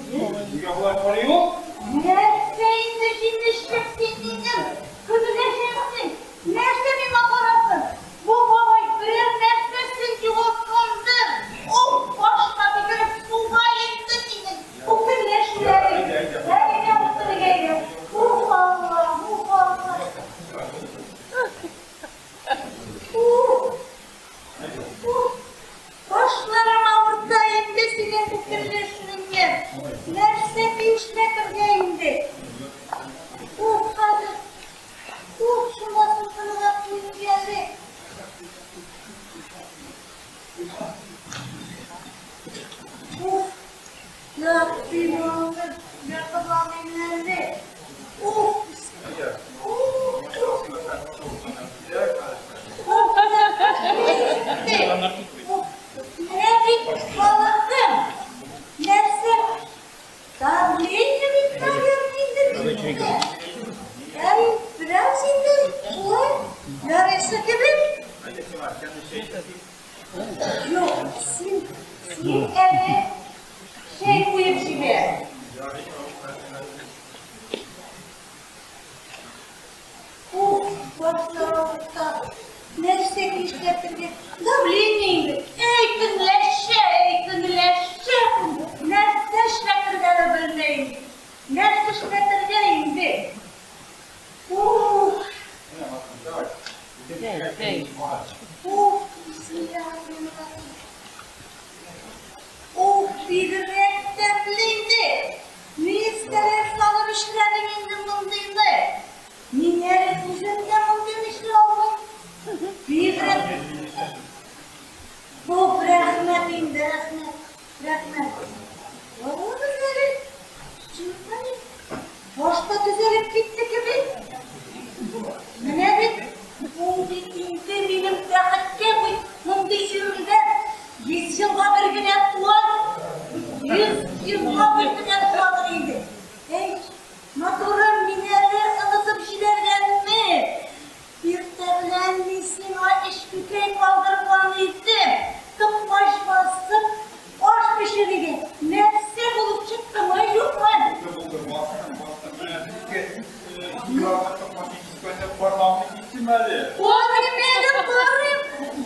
Нигә болай карый ул? Нәрсә инде җитешеп син минем көнләшәсең? Нәрсә миңа карасың? Бу бабай берәр нәрсәсен югалткандыр. Уф, башка төкереп суга инде синең бу көнләшүләрең. Әйдә, утырыйк, әйдә. Уф, Алла, уф, Алла. Уф, уф. Башларым авырта инде синең бу көнләшүеңнән. Нәрсә эшләтергә инде? Уф, хәзер. Уф, шунда сынтырырга куйып әле. Уф, Раббим, ятып алмыйм әле. Уф, уф, уф. Уф, уф. Менә бит, балакым. Нәрсә? Давление бит, наверное, инде миндә. Әй, бераз инде, шулай, ярыйсы кебек. Юк, син әле чәй куеп җибәр. Уф, башлар авырта. Нәрсә эшләтергә? Давление инде. Әй, көнләшә, әй, көнләшә. Нәрсә эшләтергә дә белмим. Нәрсә эшләтергә инде? Уф, уф, бисмиллаһир-рахманир-рахим. Уф, бигрәк тәмле инде. Нәрсәләр салып эшләдең инде мондыйны? Мин әле үзем дә мондыйны эшли алмыйм. Бигрәк. Уф, рәхмәт инде, рәхмәт, рәхмәт. Барабыз әле. Чынлап башта төзәлеп китте кебек. Менә бит, ул бит инде минем бәхеткә бит мондый җирдә 100 елга бер генә туа. 100 елга бер генә туадыр инде. Әй, матурым, мин әле онытып җибәргәнме? Иртә белән мин сиңа эчкүкәй калдырган идем. Токмач басып, аш пешерергә. Нәрсә булып чыктымы, юкмы? Булды, бастым, бастым. Менә ике килограмм токмач кискәндә бармагымны кистем әле. Карыйм әле, карыйм.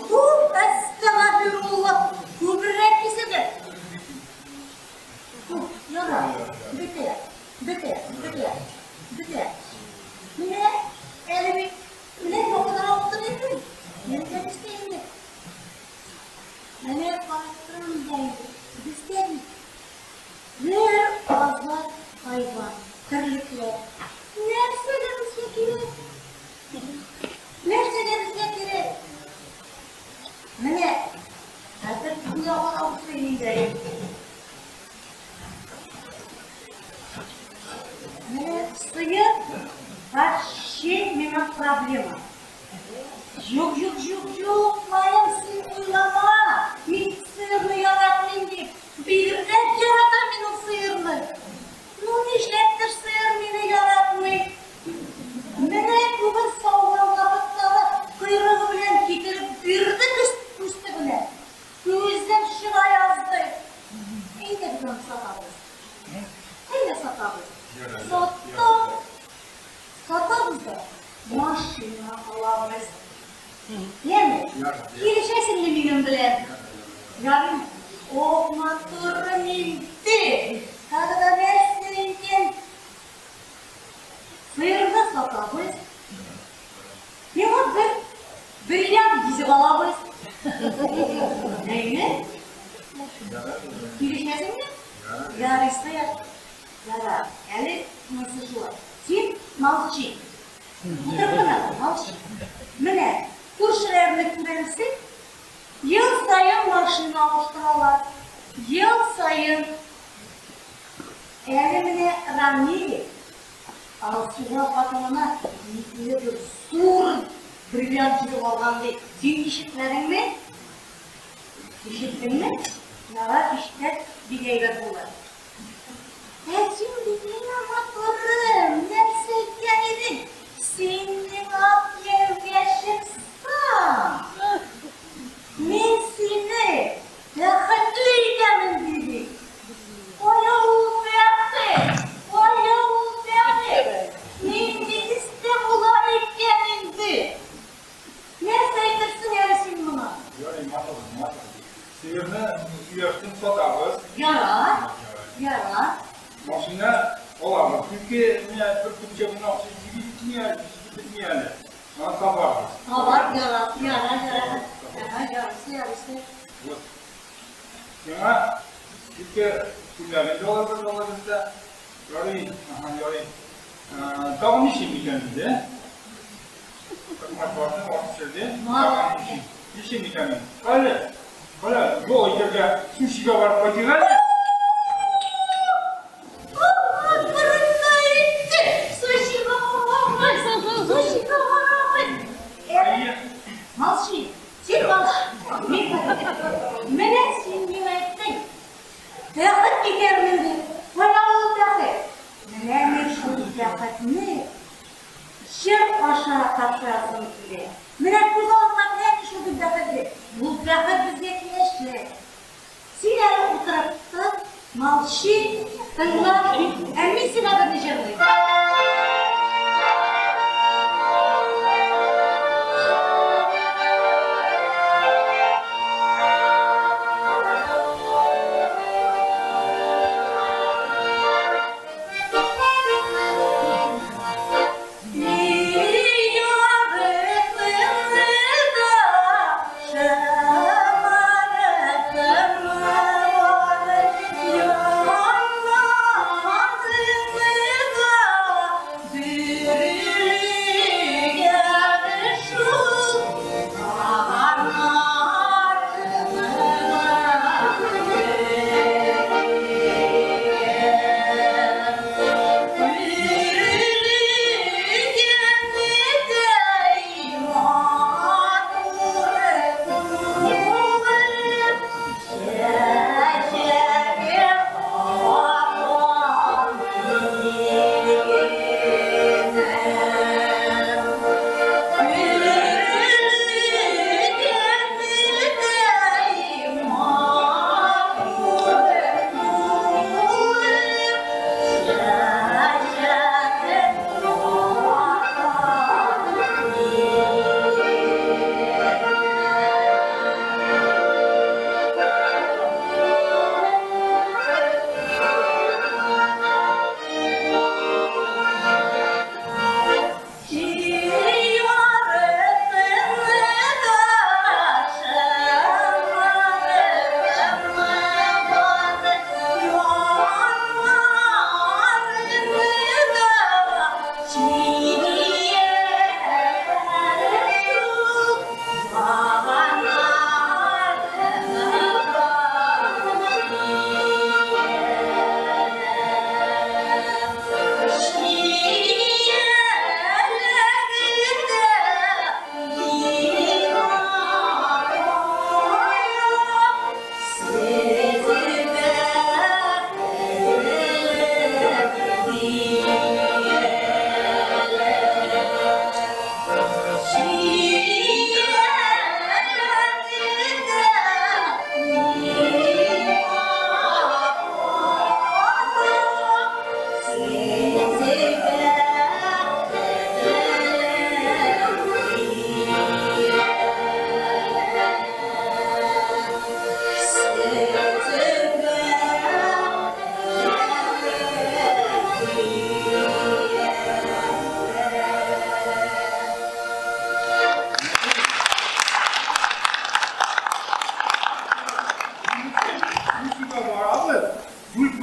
Уф, әстәгъфирулла. Күбрәк киседе. Уф, ярар. Бетә, бетә, бетә, бетә. Менә әле бит, менә якынрак утыр инде. Менә бездә инде. Менә карап торам да инде. Бездә бит бер азат хайван, терлекләр. Нәрсәгә безгә кирәк? Нәрсәгә безгә кирәк? Менә хәзер бу ягына утырыйм инде. Менә сыер вообще миңа проблема. Юк, юк, юк, юк, Маям, син уйлама. Мин сыерны яратмыйм дип. Бигрәк яратам мин ул сыерны. Ну, нишләптер сыер мине яратмый. Менә бүген сауган вакытта да койрыгы белән китереп бирде күз төбенә. Күзем чыга язды. Әйдә, без аны сатабыз. Әйдә сатабыз. Саттык. Сатабыз да машина алабыз. Яме, килешәсеңме минем белән? Ярый. Ох, матурым инде. Тагы да нәрсә икән? Сыерны сатабыз. Миңа бер бриллиант йөзек алабыз. Әйме? Килешәсеңме? Ярыйсы. Ярар. Әле монысы шулай. Син молчи. Утырып кына тор, молчи. Менә күршеләрне күрәмсең, ел саен машина алыштыралар. Ел саен. Әле менә Рамиль Алсуга хатынына ике бер зур бриллиант йөзек алган ди. Син ишетмәдеңме? Ишеттеңме? Ярар, ишетсәң, бик әйбәт булыр. Ә син бит миңа матурым, нәрсә әйткән идең? Син миңа кияүгә чыксаң, мин сине бәхетле итәмен, дидең. Кая ул Машина алабыз. Чөнки менә бер төпчә генә акча җитми әле, бетми әле. Аны табарбыз. Табар, ярар, ярар, ярар. Ага, ярыйсы, ярыйсы. Вот. Сиңа ике күлмәген дә алырбыз, алырбыз да. Ярый, ага, ярый. Тагын ничек икән инде? Токмач башны барып төшерде. Тагын ничек икән? Әле, кара, юл итәргә сушига барып кайтыйк әле. Молчи, син молчи. Менә син миңа әйттең. Бәхет китермен дип. Кая ул бәхет? Менә мин шул бәхетне җыр аша тапшырасым килә. Менә күз алдыма менә шундый бәхетле. Ул бәхет безгә киләчәк. Син әле утырып тор, молчи, тыңла, ә мин сиңа берне җырлыйм.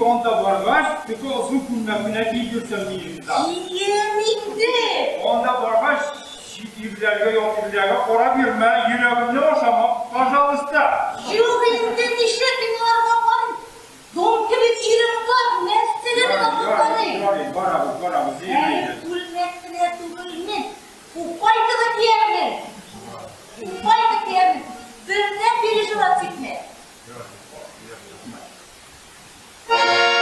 Анда баргач, теге озын күлмәк менә киеп йөрсәм мин. Кием инде. Анда баргач, чит ирләргә, ят ирләргә карап йөрмә, йөрәгемне ашама, пожалуйста. Юк инде, нишләп мин аларга карыйм? Дом кебек ирем бар, нәрсәгә мин аңа карыйм? Ярый, барабыз, барабыз, Әле күлмәк кенә түгел мин, купайка да киярмен. Купайка киярмен. Бердән переживать итмә. Yeah.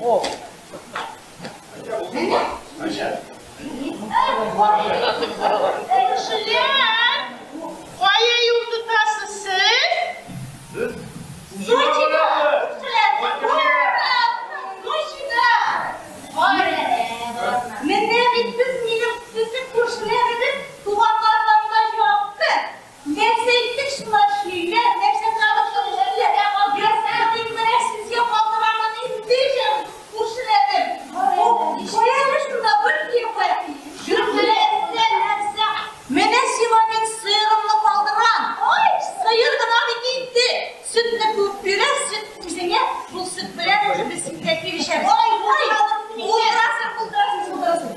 Кешеләр, кая юл тотасыз сез? Сочига! Сочига! Менә бит без минем безнең күршеләребез туганнардан да якты. Нәрсә әйттек шулар эшлиләр, нәрсә табып эшлиләр. Мин менә сезгә калдырамын инде, җаным, күршеләрем. Кая әле шунда бер кия кая. Нәрсә, нәрсә. Менә сиңа мин сыерымны калдырам. Ой, сыер гына бит инде. Сөтне күп бирә, сөт үзеңә, шул сөт белән уже без синдә килешәбез. Ой, ой, булдырасың, булдырасың, булдырасың.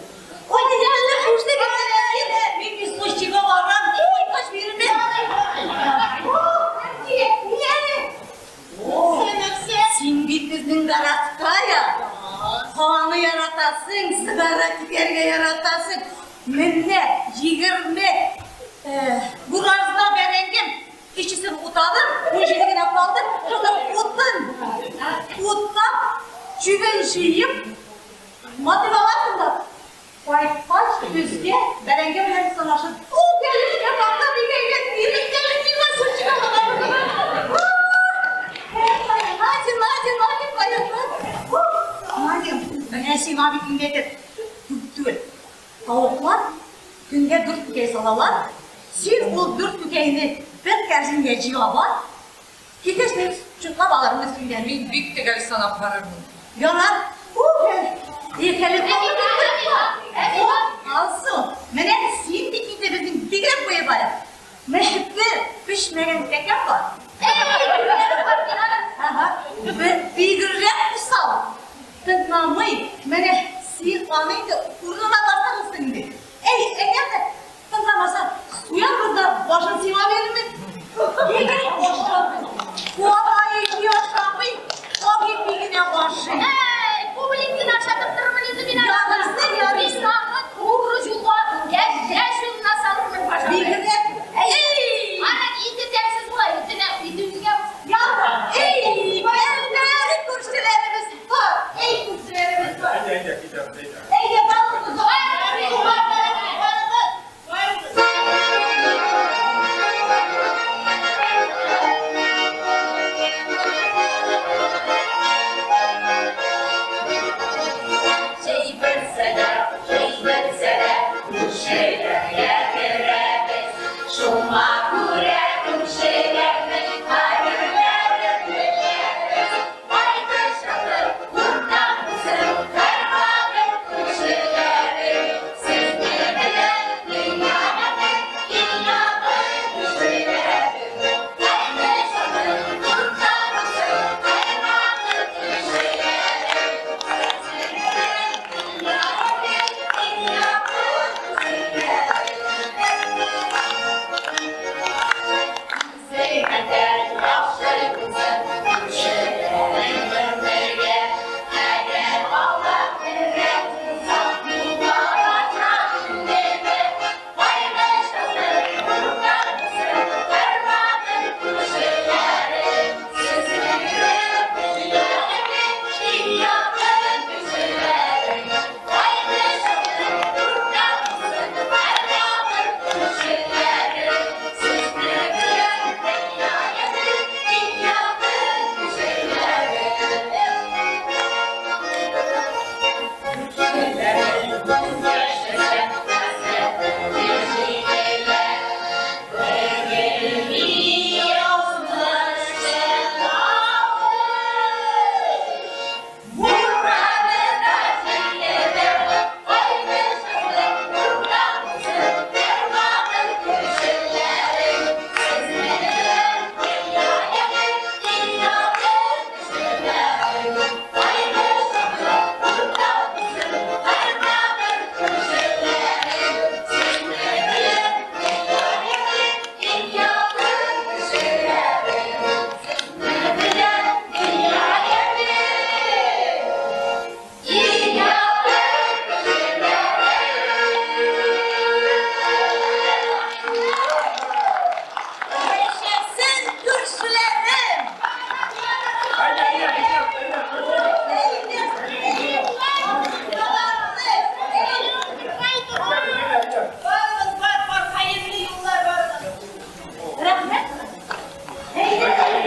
Ой, әллә күрше генә мин бит Сочига барам, кайткач бирмен. Ни әле? Син бит безнең городская. Һаваны яратасың, сигара тибәргә яратасың. Менә 20 буразна бәрәңгем өчесен утадым, 17 генә калды. Шуны утын, утлап, чүбен җыеп, матып аласың да, кайткач көзгә бәрәңге белән санашып, о, кәлешкә бакта бик әйбәт, ирек әле миңа Сочига барырга. Надя, Надя, Надя, кая? Надя, менә сиңа бит инде әйтеп, күп түгел. Тавыклар көнгә 4 күкәй салалар. Син ул 4 күкәйне бер кәрзингә җыя бар. Киткәч мин чутлап алырмын синдән. Мин бик төгәл санап барырмын. Ярар. Иркәле. Алсу, менә син бит инде безнең бигрәк буе бар. Менә бер пешмәгән тәкәм бар. Ага, бер бигрәк усал. Тыңламый. Менә син аны инде урынына бастырырсың инде. Әй, әгәр дә тыңламаса, суярбыз да башын сиңа бирермен. Бигрәк ашамый. Куалай ашамый, ак ипи генә ашый. Әй, күбелекне ашатып торырмын инде мин аны. Ярыйсы, ярыйсы. Мин аны туры юлга, кәҗә юлына салырмын, пожалуй. Бигрәк, әй! Аның ите тәмсез була, итенә, ите үзгә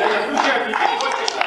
Әйдә, стучать.